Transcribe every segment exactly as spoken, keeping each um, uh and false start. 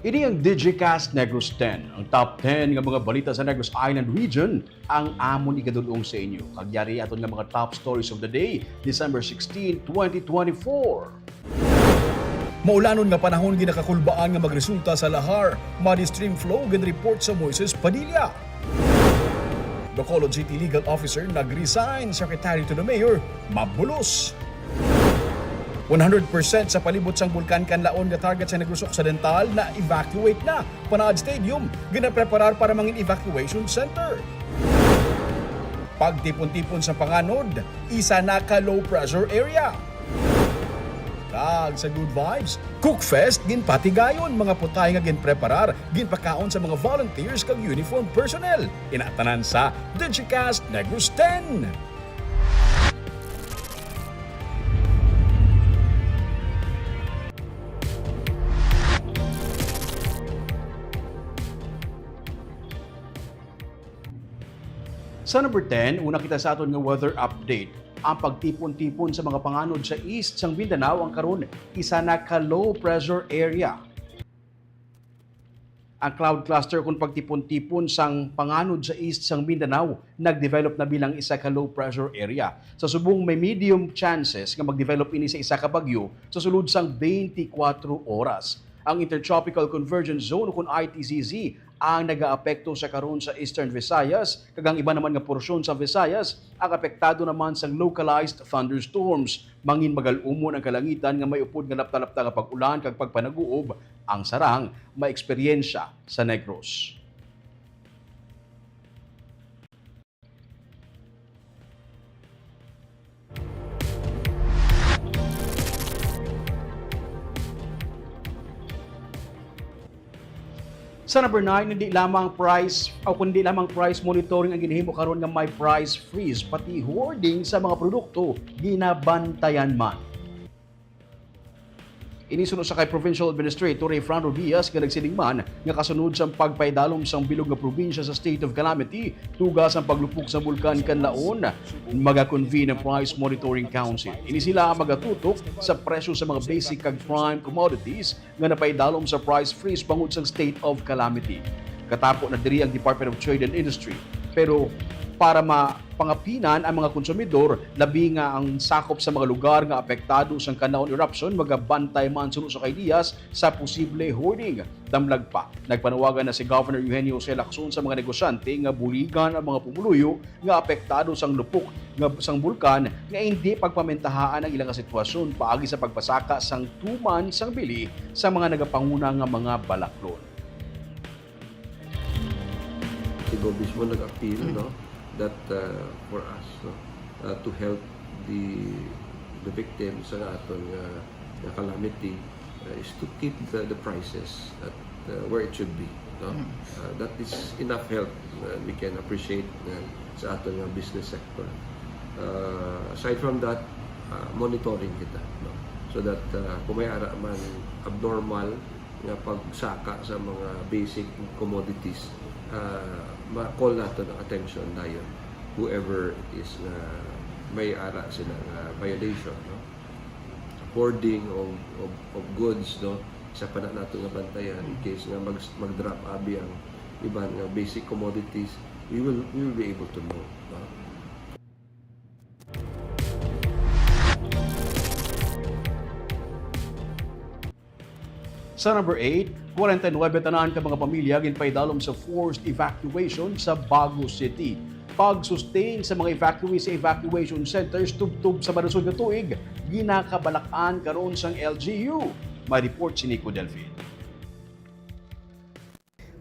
Ini ang Digicast Negros ten, ang top ten nga mga balita sa Negros Island Region ang amon igadul-ong sa inyo. Kag yari aton nga mga top stories of the day, December sixteen, twenty twenty-four. Maulanon nga panahon ginakakulbaan nga magresulta sa lahar, muddy stream flow, ginreport sa Moises Padilla. Bacolod City Legal Officer nag-resign, Secretary to the Mayor mabulos. One hundred percent sa palibot sang Bulkan Kanlaon nga target sa Negros Occidental na-evacuate na. Panaad Stadium ginapreparar para mangin evacuation center. Pagtipon-tipon sa panganod, isa na ka low pressure area. Kag sa Good Vibes, Cook Fest ginpatigayon, mga putay nga ginpreparar, ginpakaon sa mga volunteers kag uniform personnel. Ina tanan sa Digicast Negros ten. Sa number ten, una kita sa aton nga weather update. Ang pagtipon-tipon sa mga panganod sa east sang Mindanao ang karon isa na ka low pressure area. Ang cloud cluster kon pagtipon-tipon sang panganod sa east sang Mindanao nagdevelop na bilang isa ka low pressure area. Sa subong may medium chances nga magdevelop ini sa isa ka bagyo sa sulod sang twenty-four oras. Ang Intertropical Convergence Zone o kon I T C Z ang nagaapekto sa karon sa Eastern Visayas, kag ang iba naman nga porsyon sa Visayas ang apektado naman sang localized thunderstorms. Mangin magal-umon ang kalangitan nga may upod nga lapta-lapta nga pag-ulan kag pagpanaguob ang sarang maeksperiensya sa Negros. Sa number nine, hindi lamang price o kundi lamang price monitoring ang ginhimo karon nga may price freeze, pati hoarding sa mga produkto ginabantayan man. Ini suno sa kay Provincial Administrator Efran Rubias nga nagsiling man nga kasunod sang pagpaidalom sang bilog nga probinsya sa state of calamity, tuga sang paglupok sa Bulkan Kanlaon, maga-convene ang Price Monitoring Council. Ini sila ang magatutok sa presyo sa mga basic kag prime commodities nga napaidalom sa price freeze bangod sang state of calamity. Katapo na diri ang Department of Trade and Industry, pero para ma pangapinan ang mga konsumidor, labi nga ang sakop sa mga lugar nga apektado sang Kanlaon eruption, magabantay man suno sa kay Diaz sa posible hoarding. Damlag pa, nagpanawagan na si Governor Eugenio Jose Lacson sa mga negosyante nga buligan ang mga pumuluyo nga apektado sang lupok nga sang bulkan nga hindi pagpamintahaan ang ilang sitwasyon paagi sa pagpasaka sang tuman sang bili sa mga nagapanguna nga mga balaklon. Si Gov mismo nag-appeal, no, that, uh, for us, no, uh, to help the, the victims sa aton nga, nga calamity, uh, is to keep the, the prices at, uh, where it should be, no? Uh, that is enough help, uh, we can appreciate, uh, sa aton nga business sector. Uh, aside from that, uh, monitoring kita, no? So that, uh, kung may ara man abnormal nga pagsaka sa mga basic commodities, ah, ma-call nato ang attention dayon whoever it is nga may ara sila nga violation, no? Hoarding of, of, of goods, no? Isa pa na nato nga bantayan in case nga mag, mag-drop abi ang iban nga basic commodities, we will, we will be able to know, no? Sa number eight, forty-nine tanan ka mga pamilya ginpaidalom sa forced evacuation sa Bago City. Pag-sustain sa mga evacuees sa evacuation centers tubtob sa malusod nga tuig, ginakabalak-an karon sang L G U. May report si Nico Delfin.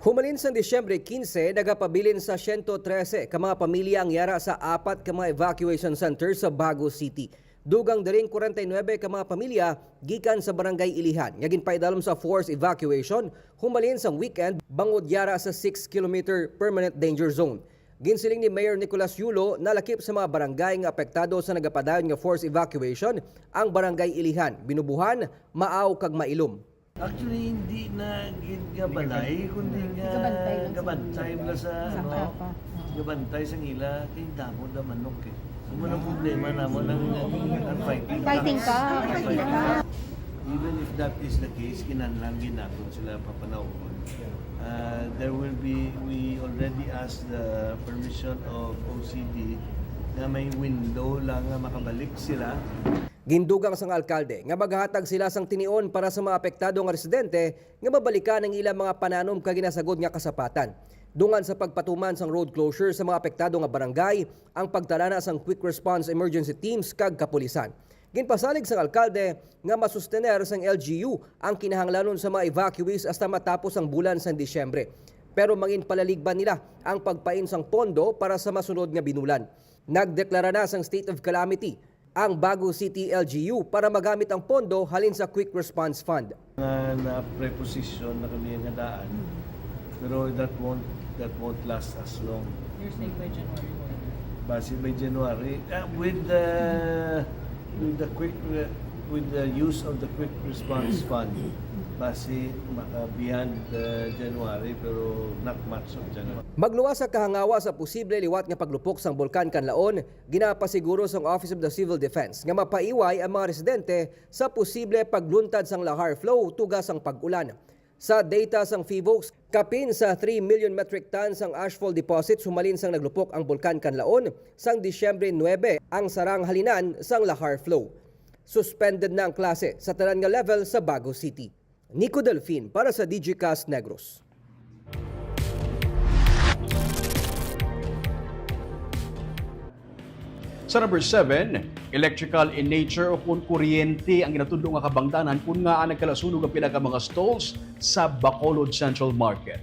Humalin sang Disyembre quince, nagapabilin sa siyento trese ka mga pamilya ang yara sa apat ka mga evacuation center sa Bago City. Dugang diri ang kwarenta y nuebe ka mga pamilya gikan sa Barangay Ilihan nga ginpaidalom sa forced evacuation humalin sang weekend bangod yara sa six kilometer permanent danger zone. Ginsiling ni Mayor Nicolas Yulo, nalakip sa mga barangay nga apektado sa nagapadayon nga forced evacuation ang Barangay Ilihan, Binubuhan, Maaw kag Mailom. Actually, hindi na gid nga balay, kundi nga gabantay lang sa gabantay mo na sa, sa ano, papa. Gabantay sa ngila, kay damo na manok eh. Amo nang problema namo nang, nang fighting. Fighting ka? Fighting ka. Even if that is the case, kinahanglan gid naton sila papanawgon. Uh, there will be, we already asked the permission of O C D na may window lang nga makabalik sila. Gindugang sang alkalde nga maghatag sila sang tinion para sa mga apektado nga residente nga mabalikan ang ilang mga pananom kag ginasagod nga kasapatan. Dungan sa pagpatuman sang road closure sa mga apektado nga barangay, ang pagtalana sang Quick Response Emergency Teams kag kapulisan. Ginpasalig sang alkalde nga masustener sang L G U ang kinahanglanon sa mga evacuees hasta matapos ang bulan sang Disyembre. Pero manginpalaligban nila ang pagpain sang pondo para sa masunod nga binulan. Nagdeklara na sang state of calamity ang Bago City L G U para magamit ang pondo halin sa Quick Response Fund. Nga na preposition na kami nga daan. Pero that won't, that won't last as long. You're saying by January one? Basi by January, uh, with the, with the quick, re- with the use of the quick response fund, basi maka beyond uh, January pero not much of January. Magluwas sa kahangawa sa posible liwat nga paglupok sang Bulkan Kanlaon, ginapasiguro sang Office of the Civil Defense nga mapaiway ang mga residente sa posible pagluntad sang lahar flow tuga sang pag-ulan. Sa data sang PHIVOLCS, kapin sa three million metric tons ang ashfall deposits humalin sang naglupok ang Bulkan Kanlaon sang Disyembre nuebe ang sarang halinan sang lahar flow. Suspended na ang klase sa tanan nga level sa Bago City. Nico Delfin para sa Digicast Negros. Sa number seven, electrical in nature o kun kuryente ang ginatudlo nga kabangdanan kun ngaa nagkalasunog ang pila ka mga stalls sa Bacolod Central Market.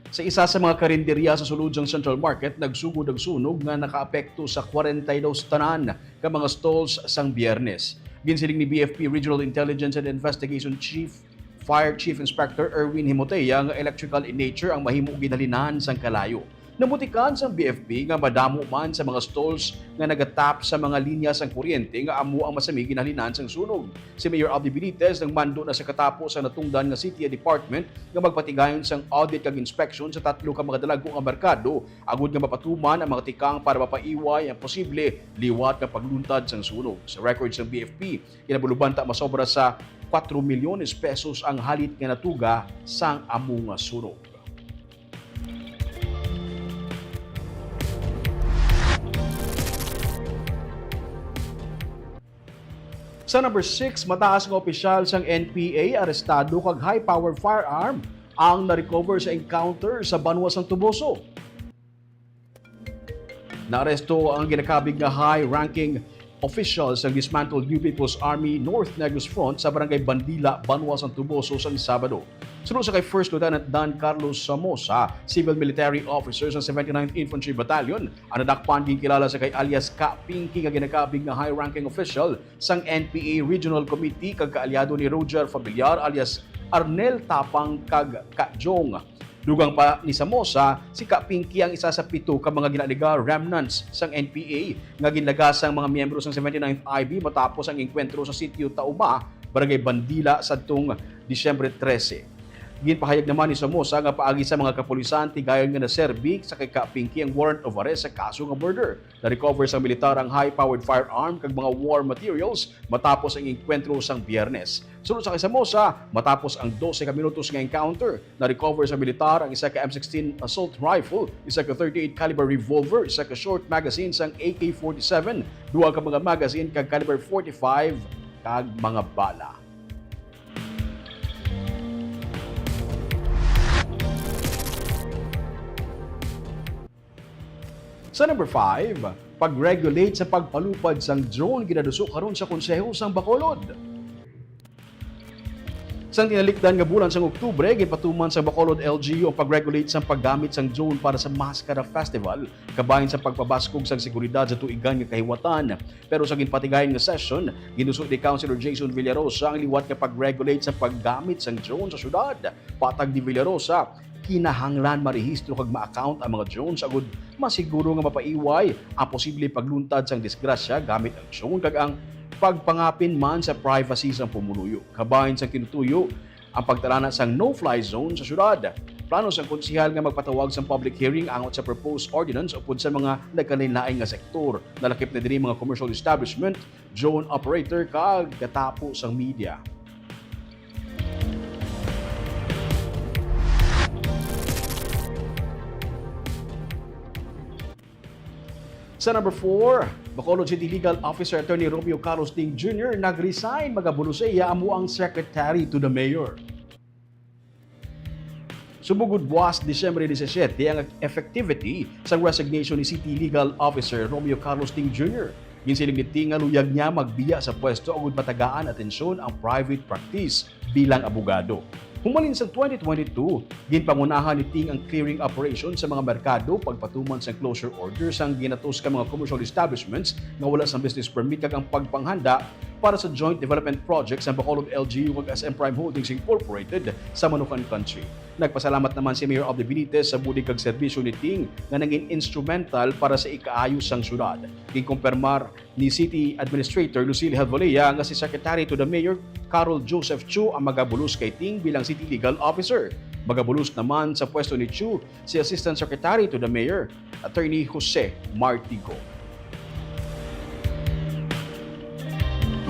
Sa isa sa mga karinderya sa sulod sang Central Market, nagsugod ang sunog nga nakaapekto sa kwarenta y dos tanan ka mga stalls sang Biyernes. Ginsiling ni B F P Regional Intelligence and Investigation Chief Fire Chief Inspector Erwin Himotea nga electrical in nature ang mahimo ginhalinan sang kalayo. Nabutikan sang B F P nga madamo man sa mga stalls nga nagatap sa mga linya sang kuryente nga amo ang masami ginhalinan sang sunog. Si Mayor Abdi Benitez nagmando na sa katapo sa natungdan nga C T E department nga magpatigayon sang audit kag inspection sa tatlo ka mga dalagko nga merkado agod nga mapatuman ang mga tikang para mapaiway ang posible liwat nga pagluntad sang sunog. Sa record sang B F P, kinabulubanta masobra sa kwatro milyones pesos ang halit nga natuga sang amo nga sunog. Sa number six, mataas nga opisyal sang N P A arestado kag high-powered firearm ang na-recover sa encounter sa Banwa sang Toboso. Naaresto ang ginakabig nga high-ranking official sang dismantled New People's Army North Negros Front sa Barangay Bandila, Banwa sang Toboso, sang Sabado. Suno sa kay First Lieutenant Dan Carlos Samosa, Civil Military Officer sa seventy-ninth Infantry Battalion, ang nadakpan ginkilala sa kay alias Ka Pinky nga ginakabig nga high-ranking official sang N P A Regional Committee kag kaalyado ni Roger Familiar alias Arnel Tapang kag Ka Jong. Dugang pa ni Samosa, si Ka Pinky ang isa sa pito ka mga ginaaliga remnants sang N P A nga ginlagas sang mga miyembro sang seventy-ninth I B matapos ang engkwentro sa sitio Tauma, Barangay Bandila, sadtong Disyembre trese. Ginpahayag naman ni Samosa nga paagi sa mga kapulisan, tigayon nga naserbi sa kay Ka Pinky ang warrant of arrest sa kaso nga murder. Na-recover sang militar ang high-powered firearm kag mga war materials matapos ang engkwentro sang Biyernes. Suno sa kay Samosa, matapos ang dose ka minutos nga encounter, na-recover sa militar ang isa ka M sixteen assault rifle, isa ka thirty-eight caliber revolver, isa ka short magazine sang A K forty-seven, duha ka mga magazine kag caliber forty-five kag mga bala. Sa number five, pag-regulate sa pagpalupad sang drone ginaduso karon sa Konseho sang Bacolod. Sang tinalikdan nga bulan sang Oktubre, ginpatuman sang Bacolod L G U ang pag-regulate sang paggamit sang drone para sa Mascara Festival, kabahin sa pagpabaskog sang seguridad sa tuigan nga kahiwatan. Pero sa ginpatigayon nga session, ginuso ni Councilor Jason Villarosa ang liwat nga pag-regulate sa paggamit sang drone sa syudad. Patag ni Villarosa, kinahanglan marehistro kag ma-account ang mga drones agud masiguro nga mapaiway ang posible pagluntad sang disgrasya gamit ang drone kag ang pagpangapin man sa privacy sang pumuluyo. Kabahin sang tinutuyo ang pagtalana sang no-fly zone sa syudad. Plano sang konsehal nga magpatawag sang public hearing angot sa proposed ordinance upod sa mga nagkalainlain nga sektor. Nalakip na diri mga commercial establishment, drone operator, kag katapo sang media. Sa number four, Bacolod City Legal Officer Attorney Romeo Carlos Ting Junior nag-resign, magabulos sa iya amo ang secretary to the mayor. Subong gud buas Disyembre disisiete ang effectivity sang resignation ni City Legal Officer Romeo Carlos Ting Junior. Ginsiling ni Ting nga luyag niya magbiya sa pwesto agud matagaan atensyon ang private practice bilang abogado. Humalin sa twenty twenty-two, ginpangunahan ni Ting ang clearing operation sa mga merkado, pagpatuman sang closure order sang ginatos ka mga commercial establishments nga wala sang business permit, kag ang pagpanghanda para sa joint development project sa Bacolod L G U kag S M Prime Holdings Incorporated sa Manukan Country. Nagpasalamat naman si Mayor Aldo Benitez sa bulig kag serbisyo ni Ting nga nangin instrumental para sa ikaayo sang syudad. Ginkumpirmar ni City Administrator Lucille Helvolea nga si Secretary to the Mayor Carol Joseph Chu ang magabulos kay Ting bilang City Legal Officer. Magabulos naman sa pwesto ni Chu si Assistant Secretary to the Mayor, Attorney Jose Martigo.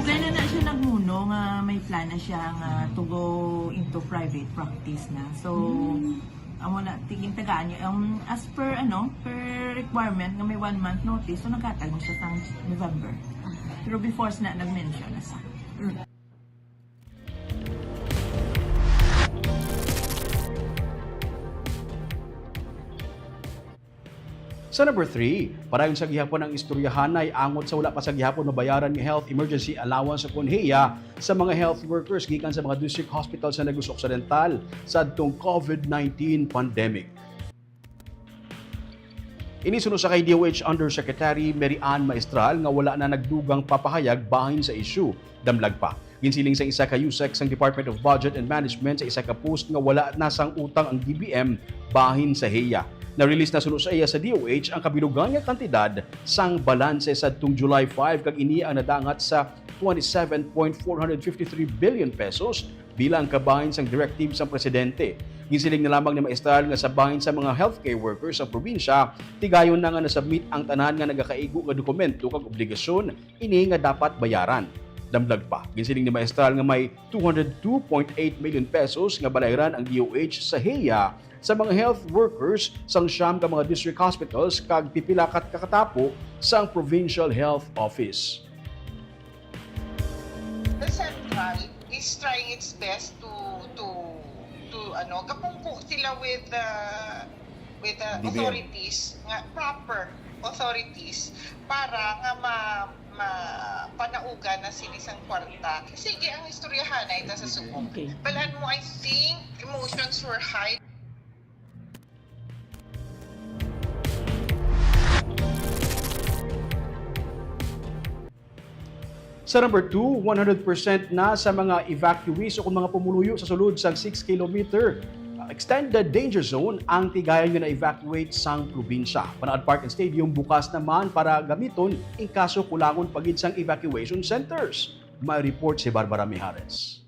Kaya na na siya nagmuno nga may plan na siya nga to go into private practice na. So, amo na, tiging tagaan niya. Um, as per, ano, per requirement nga may one month notice, so naghatag mo siya sang November. Pero before na nag-mention na sa. Sa number three, padayon sa gihapon ang istoryahanay angot sa wala pa sa gihapon mabayaran nga health emergency allowance o kon heya sa mga health workers gikan sa mga district hospital sa Negros Occidental sadtong COVID nineteen pandemic. Ini suno sa kay D O H Undersecretary Mary Ann Maestral nga wala na nagdugang papahayag bahin sa isyu. Damlag pa. Ginsiling sa isa ka usec sang Department of Budget and Management sa isa ka post nga wala na sang utang ang D B M bahin sa heya. Na-release na suno sa iya sa D O H ang kabilugan nga kantidad sang balanse sadtong July five, kag ini ang nadangat sa twenty-seven point four hundred fifty-three billion pesos bilang kabahin sang directive sang presidente. Ginsiling na lamang ni Maestral nga sa bahin sa mga healthcare workers sa probinsya, tigayon na nga nasubmit ang tanan nga nagakaigo nga dokumento kag obligasyon ini nga dapat bayaran. Damlag pa, ginsiling ni Maestral nga may two hundred two point eight million pesos nga balayran ang D O H sa heya sa mga health workers sang siyam ka mga district hospitals kag pipila ka katapo sang Provincial Health Office. The central is trying its best to to to ano, gapungko sila with uh, with uh, D B M. Authorities nga proper authorities para nga ma mapanaugan na sini sang kwarta. Sige, ang istoryahanay ta sa subong. Okay. Balaan mo, I think emotions were high. Sa number two, one hundred percent na sa mga evacuees o kung mga pumuluyo sa sulod sa six kilometer, uh, extended danger zone ang tigayon nga na-evacuate sang probinsya. Panaad Park and Stadium bukas naman para gamiton in kaso kulangon pa gid sang evacuation centers. May report si Barbara Mijares.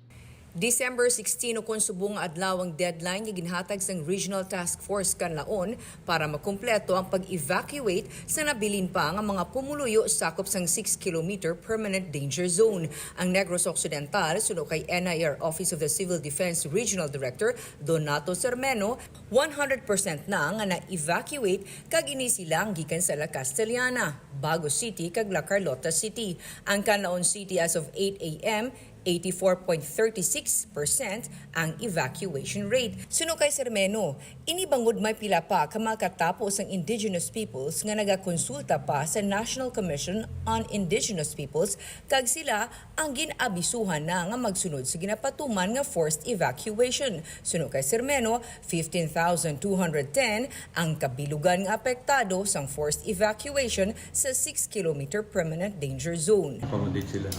December sixteen, ukon subong nga adlaw, ang deadline nga ginhatag sang Regional Task Force kanlaon para makumpleto ang pag-evacuate sa nabilin pa nga mga pumuluyo sakop sang six kilometer permanent danger zone. Ang Negros Occidental, suno kay N I R Office of the Civil Defense Regional Director Donato Sermeno, one hundred percent na nga na-evacuate, kag ini sila ang gikan sa La Castellana, Bago City, kag La Carlota City. Ang kanlaon city as of eight a m, eighty-four point thirty-six percent ang evacuation rate. Suno kay Sermeno, ini bangod may pila pa ka mga katapo sang indigenous peoples nga nagakonsulta pa sa National Commission on Indigenous Peoples, kag sila ang gin-abisuhan na nga magsunod sa ginapatuman nga forced evacuation. Suno kay Sermeno, fifteen thousand two hundred ten ang kabilugan nga apektado sang forced evacuation sa six kilometer permanent danger zone. Accommodate sila.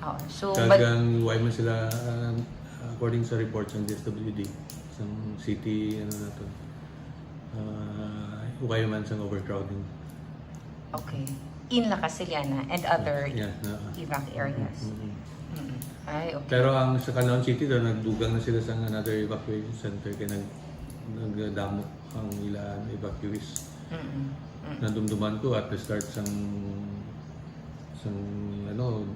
Oh, so, Kag but, ang why man sila, ah, according sa report sa D S W D, sa city, ano na to, ah, ukay man sa overcrowding. Okay. In La Castellana and other Yeah, na- evac areas. Mm-mm. Mm. Ay, okay. Pero ang sa Canlaon City daw, nagdugang na sila sa another evacuation center kaya nag Nagdamo ang ila evacuees. Mm-mm. Mm. Nadumduman ko at the start sang sang ano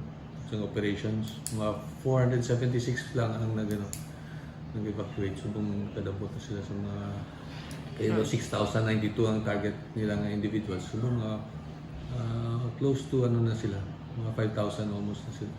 sang operations, mga four hundred seventy-six lang ang nag ano, nag-evacuate. Subong kadabot na sila sa mga kay Hmm. six thousand ninety-two ang target nila nga individuals. Subong nga ah, close to ano na sila, mga five thousand almost na sila.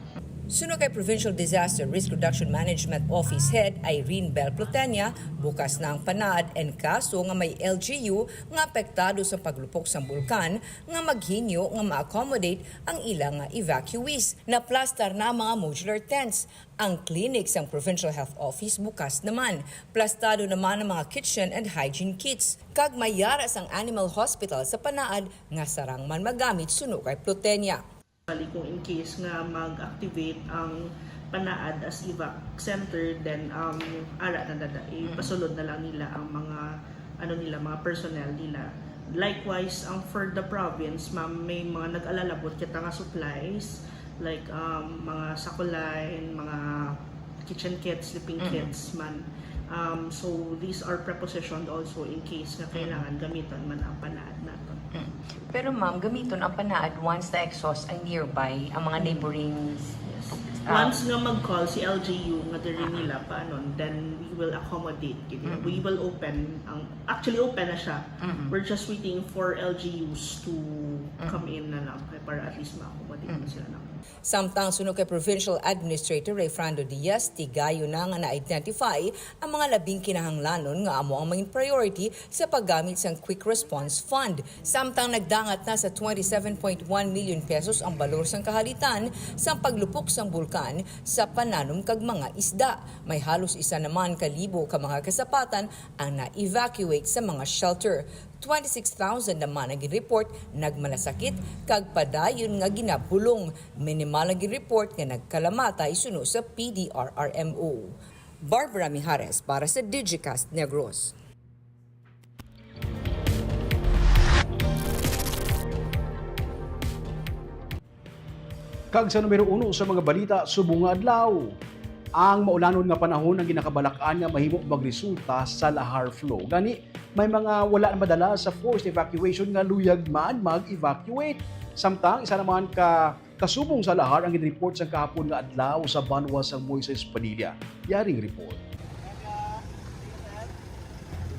Suno kay Provincial Disaster Risk Reduction Management Office Head Irene Bell Plotenia, bukas na ang PANAAD and CASO nga may L G U nga apektado sa paglupok sang bulkan nga maghinyo nga ma-accommodate ang ila nga evacuees. Naplastar na ang mga modular tents. Ang clinic sang Provincial Health Office bukas naman. Plastado naman ang mga kitchen and hygiene kits. Kag may yara sang Animal Hospital sa PANAAD nga sarang man magamit suno kay Plotenia. Bali, kung in case nga mag-activate ang PANAAD as evac center, then um, ara na dada, ipasulod na lang nila ang mga ano nila, mga personnel nila. Likewise, ang for the province, ma'am, may mga nag-alalabot kita nga supplies like um, mga sakuline, mga kitchen kits, sleeping Mhm. kits man. Um, so these are prepositioned also in case nga kailangan gamiton man ang PANAAD naton. Mm. Pero ma'am, gamiton ang PANAAD once na-exhaust ang nearby, ang mga Mm. neighboring Yes. Ah. Once nga mag-call si L G U nga diri Ah. nila paanon, then we will accommodate gid. Mm. We will open ang actually open na siya. Mm. We're just waiting for L G Us to Mm. come in na lang kay para at least ma-accommodate Mm. sila na. Samtang suno kay Provincial Administrator Rayfrando Diaz, tigayon na nga na-identify ang mga labing kinahanglanon nga amo ang main priority sa paggamit sang Quick Response Fund. Samtang nagdangat na sa twenty-seven point one million pesos ang balor sang kahalitan sang paglupok sang bulkan sa pananom kag mga isda. May halos isa naman ka libo ka mga kasapatan ang na-evacuate sa mga shelter. Twenty-six thousand naman ang gin-report nagmalasakit kag padayon nga ginabulong. Minimal ang gin-report nga nagkalamatay suno sa P D R R M O. Barbara Mijares para sa Digicast Negros. Kag sa numero uno sa mga balita subong nga adlaw, ang maulanon nga panahon ang ginakabalak-an nga mahimo magresulta sa lahar flow. Gani, may mga wala madala sa forced evacuation nga luyag man mag-evacuate. Samtang isa naman ka kasubong sa lahar ang gin-report sa kahapon nga adlaw sa banwa sang Moises Padilla. Yaring report.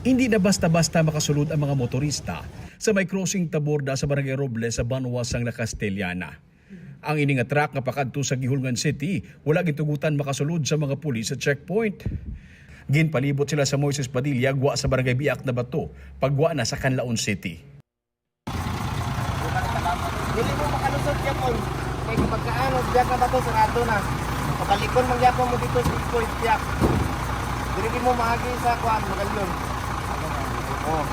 Hindi na basta-basta makasulod ang mga motorista sa may crossing Taborda sa Barangay Robles sa banwa sang La Castellana. Ang ini nga truck nga pakadto sa Guihulngan City, wala gintugutan makasulod sa mga pulis sa checkpoint. Ginpalibot sila sa Moises Padilla, gwa sa Barangay Biak na Bato, pagwa na sa Canlaon City. Dili mo makalusot gyapon. Kay kapag kaano, biya ka ba to, sarado na. Pakalikon man gyapon mo dito sa checkpoint, biya. Dili mo maagi sa kuan, Magalyon. Oh.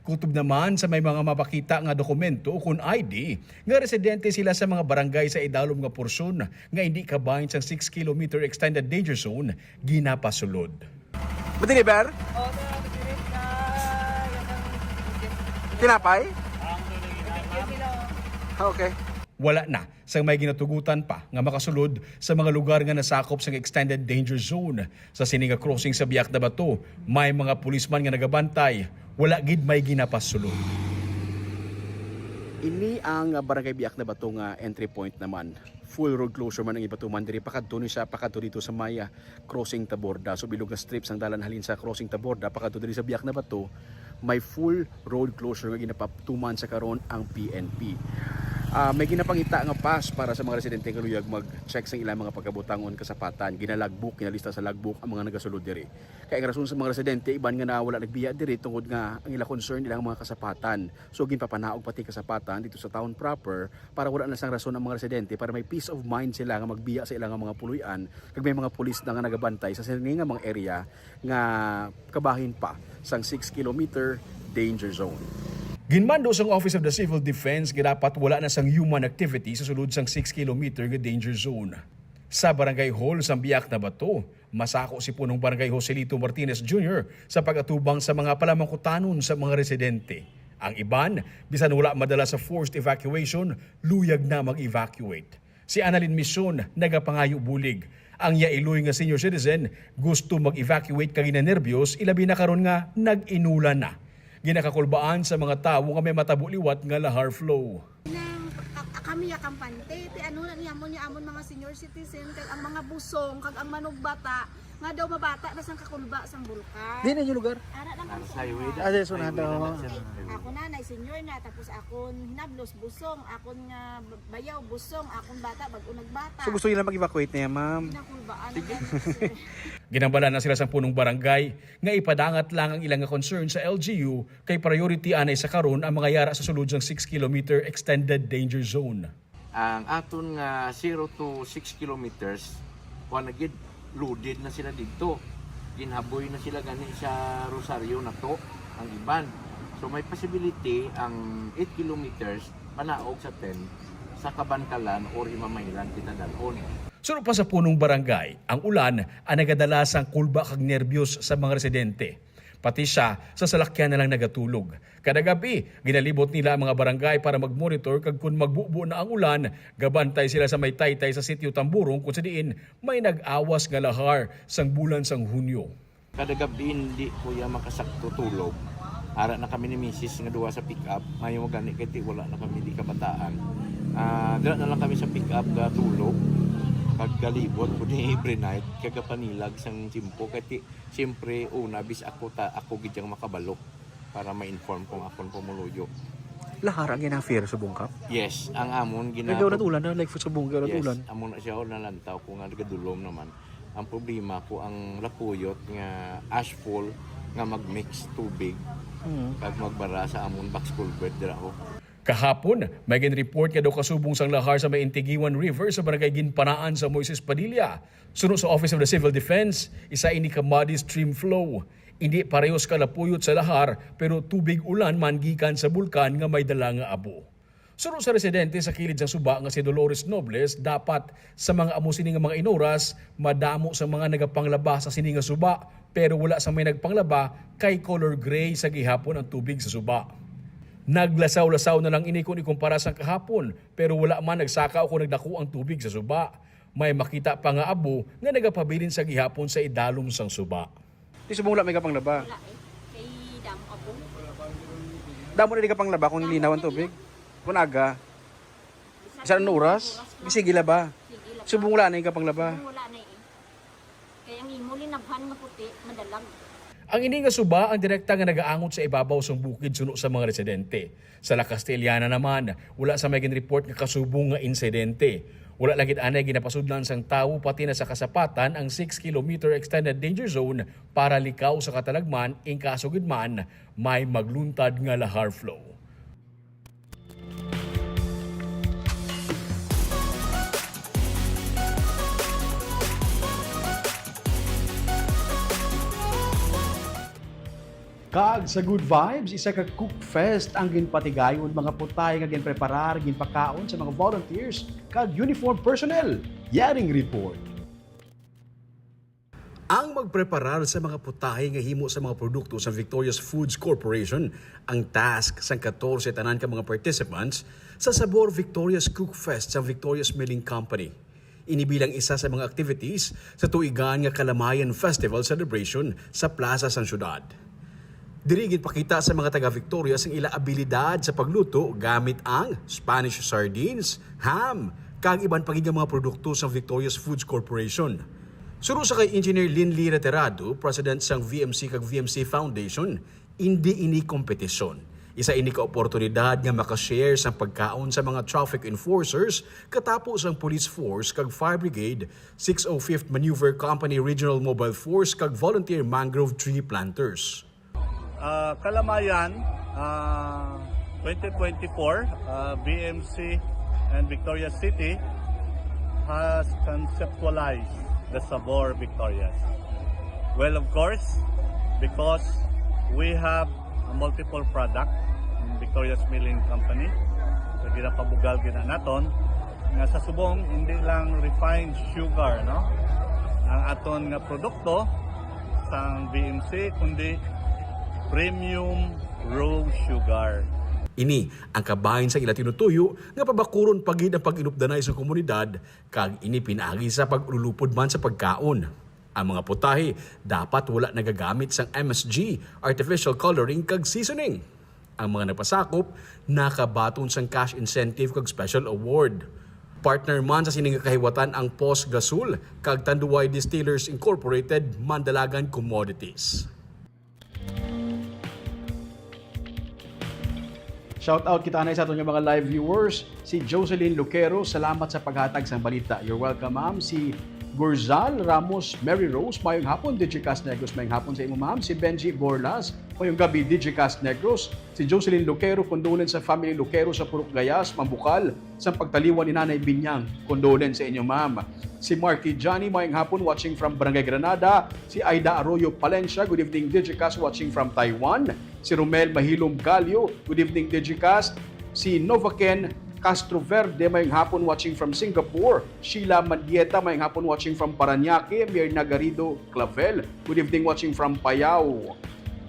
Kutob naman sa may mga mapakita nga dokumento ukon I D nga residente sila sa mga barangay sa idalom nga porsyon nga hindi kabahin sang six kilometer extended danger zone, ginapasulod. Madiniber? Tinapay? Ah, okay. Wala na sang may ginatugutan pa nga makasulod sa mga lugar nga nasakop sang extended danger zone. Sa sini nga crossing sa Biak na Bato, may mga pulisman nga nagabantay. Wala gid may ginapasulod. Ini ang, ah, Barangay Biak na Bato nga entry point naman. Full road closure man ang ipatuman diri, pakadto ni siya, pakadto dito sa may, ah, crossing Taborda. So, bilog nga strip sang dalan halin sa crossing Taborda pakadto diri sa Biak na Bato, may full road closure nga ginapatuman sa karon ang P N P. Ah, may ginapangita nga pass para sa mga residente nga luyag mag-check sa ilang mga pagkabutangon, kasapatan. Ginalagbook, ginalista sa logbook ang mga nagasulod diri. Kay ang rason sa mga residente, iban nga na wala nagbiya diri tungod nga ang ila concern ilang mga kasapatan. So, ginpapanaog pati kasapatan dito sa town proper para wala na sang rason ang mga residente, para may peace of mind sila nga magbiya sa ilang mga puloy-an, kag may mga pulis na nga nagabantay sa sini nga mga area nga kabahin pa sang six kilometer danger zone. Ginmando sang Office of the Civil Defense nga dapat wala na sang human activity sa sulod sang six kilometer nga danger zone. Sa Barangay Hall sang Biak na Bato, masako si Punong Barangay Joselito Martinez Junior sa pag-atubang sa mga palamangkutanon sa mga residente. Ang iban, bisan wala madala sa forced evacuation, luyag na mag-evacuate. Si Annalyn Mission nagapangayo bulig. Ang iya iloy nga senior citizen gusto mag-evacuate kag ginanerbiyos, ilabi na karon nga nag-inulan na. Ginakakulbaan sa mga tawo nga may matabo liwat nga lahar flow. Nang ka- kami ya kampante, ti ano na niya mo niya amon mga senior citizen, kag ang mga busong, kag ang manugbata, nga daw mabata na sang kakulba sang bulkan. Di na inyo lugar? Ara lang ang Sa highway. Ah, sa sunod, Highway na oh. Lang siya. Kay ako nanay, senior na, tapos akon hinablos, busong, akon nga bayaw, busong, akon bata, bag-o nagbata. So gusto nila mag-evacuate na yan, ma'am? Ginakulbaan na yan, sir. Ginambala na sila sa punong barangay nga ipadangat lang ang ilang nga concern sa L G U, kay priority anay sa karon ang mga yara sa sulod sang six kilometer extended danger zone. Ang aton nga zero to six kilometers, kuwan na gid, loaded na sila didto. Ginhaboy na sila gani sa Rosario nato ang iban. So may possibility ang eight kilometers panaog sa ten sa Kabankalan or Himamaylan kita dalhon. Suno pa sa punong barangay, ang ulan ang nagadala sang kulba kag nerbiyos sa mga residente. Pati siya sa salakyan na lang nagatulog. Kada gab-i, ginalibot nila ang mga barangay para mag-monitor, kag kon magbubo na ang ulan, gabantay sila sa may taytay sa Sitio Tamburong, kung sa diin may nag-awas nga lahar sang bulan sang Hunyo. Kada gab-i, hindi ko ya makasakto tulog. Ara na kami ni misis nga duha sa pick-up. Maayo gani kay ti wala na kami di kabataan. Ah, dira na lang kami sa pick-up gatulog. Kag galibot ko ni every night, kag gapanilag sang tiyempo. Kay ti, siyempre, una, bis ako ta, ako gid yang makabalo para ma-inform kung akon pumuluyo. Lahar ang gina-fear sa bungkab? Yes, ang amon gina- Kaya ulan, ulan na, like, sa bungkab, ulan, Yes, ulan. Amo na siya, nalantaw ko nga nagadulom naman. Ang problema ko, ang lapuyot nga ashfall nga mag-mix tubig Mm. kag magbara sa amon box culvert dira ho. Kahapon, may gin-report nga daw kasubong sang lahar sa may Intigiwan River sa barangay Ginpanaan sa Moises Padilla. Suno sa Office of the Civil Defense, isa ini ka muddy stream flow. Indi parehos ka lapuyot sa lahar, pero tubig ulan man gikan sa bulkan nga may dala nga abo. Suno sa residente sa kilid sang suba nga si Dolores Nobles, dapat sa mga amo sini nga mga inoras, madamo sa mga nagapanglaba sa sini nga suba, pero wala sa may nagpanglaba kay color gray sa gihapon ang tubig sa suba. Naglasaw-lasaw na lang ini kon ikumpara sang kahapon, pero wala man nagsaka o kon nagdako ang tubig sa suba. May makita pa nga abo nga nagapabilin sa gihapon sa idalom sang suba. Di subong wala may kapanglaba. Wala eh. Kay damo abo. Damo na di kapanglaba kung Damo linaw ang kay tubig. Kung aga, Bisan isa na anong oras, oras lang. Sige laba. Sige laba. Subong wala na yung kapanglaba. Subong wala na eh. Kaya ang imo linabhan nga puti, madalag. Ang ini nga suba ang direkta nga nagaangot sa ibabaw sang bukid suno sa mga residente. Sa La Castellana naman, wala sa may gin-report nga kasubong nga insidente. Wala lagi anay ginapasudlan sang tawo pati na sa kasapatan ang six kilometer extended danger zone para likaw sa katalagman in kaso gid man may magluntad nga lahar flow. Kag sa Good Vibes, isa ka cook fest ang ginpatigayon, mga putay nga ginpreparar, ginpakaon sa mga volunteers kag uniform personnel. Yaring report. Ang magpreparar sa mga putahe nga himo sa mga produkto sa Victorious Foods Corporation ang task sang katorse tanan ka mga participants sa Sabor Victorious Cook Fest sa Victorious Milling Company. Ini bilang isa sa mga activities sa tuigan nga Kalamayan Festival Celebration sa Plaza sang Syudad. Diri ginpakita sa mga taga Victorious ang ila abilidad sa pagluto gamit ang Spanish sardines, ham, kag iban pa gid nga mga produkto sa Victorious Foods Corporation. Suno sa kay Engineer Linly Reterado, President sang V M C kag V M C Foundation, indi ini kompetisyon. Isa ini ka oportunidad nga makashare sang pagkaon sa mga traffic enforcers, katapo sang police force kag fire brigade, six oh fifth Maneuver Company Regional Mobile Force kag volunteer mangrove tree planters. Uh, Kalamayan, uh, twenty twenty-four, uh, V M C and Victorious City has conceptualized the Sabor Victorious. Well, of course, because we have a multiple product in Victorious Milling Company, so ginapabugal gina naton, nga sa subong, hindi lang refined sugar, no? Ang aton nga produkto sang V M C, kundi premium raw sugar. Ini ang kabahin sang ila tinutuyo nga pabakuron pa gid ang pag-inupdanay sa komunidad, kag ini pinaagi sa pag-ululupod man sa pagkaon. Ang mga putahe dapat wala nagagamit sang M S G, artificial coloring, kag seasoning. Ang mga nagpasakop nakabaton sang cash incentive kag special award. Partner man sa sini nga kahiwatan ang Pos Gasol kag Tanduay Distillers Incorporated, Mandalagan Commodities. Shout out kita anay sa aton nga mga live viewers. Si Jocelyn Luquero, salamat sa paghatag sang balita. You're welcome, ma'am. Si Gurzal Ramos, Mary Rose, mayong hapon, Digicast Negros, mayong hapon sa imo, ma'am. Si Benji Borlas, mayong gabi, Digicast Negros. Si Jocelyn Luquero, condolence sa family Luquero sa Purok Gayas, Mambukal, sa pagtaliwan ni Nanay Binyang. Condolence sa inyo, ma'am. Si Marky Johnny, mayong hapon, watching from Barangay Granada. Si Aida Arroyo Palencia, good evening, Digicast, watching from Taiwan. Si Romel Mahilom Galio, good evening, Digicast. Si Novaken Castro Verde, mayong hapon, watching from Singapore. Sheila Mandieta, mayong hapon, watching from Parañaque. Mirna Garrido Clavel, good evening, watching from Payao.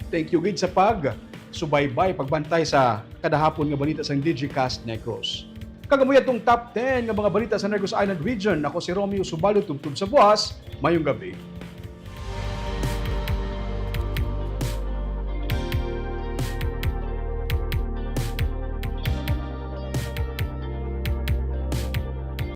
Thank you gid sa pag subaybay, pagbantay sa kada hapon nga balita sang Digicast Negros. Kag amo yadtong top ten nga mga balita sa Negros Island Region. Ako si Romeo Subaldo, tubtob sa buas. Mayong gabi.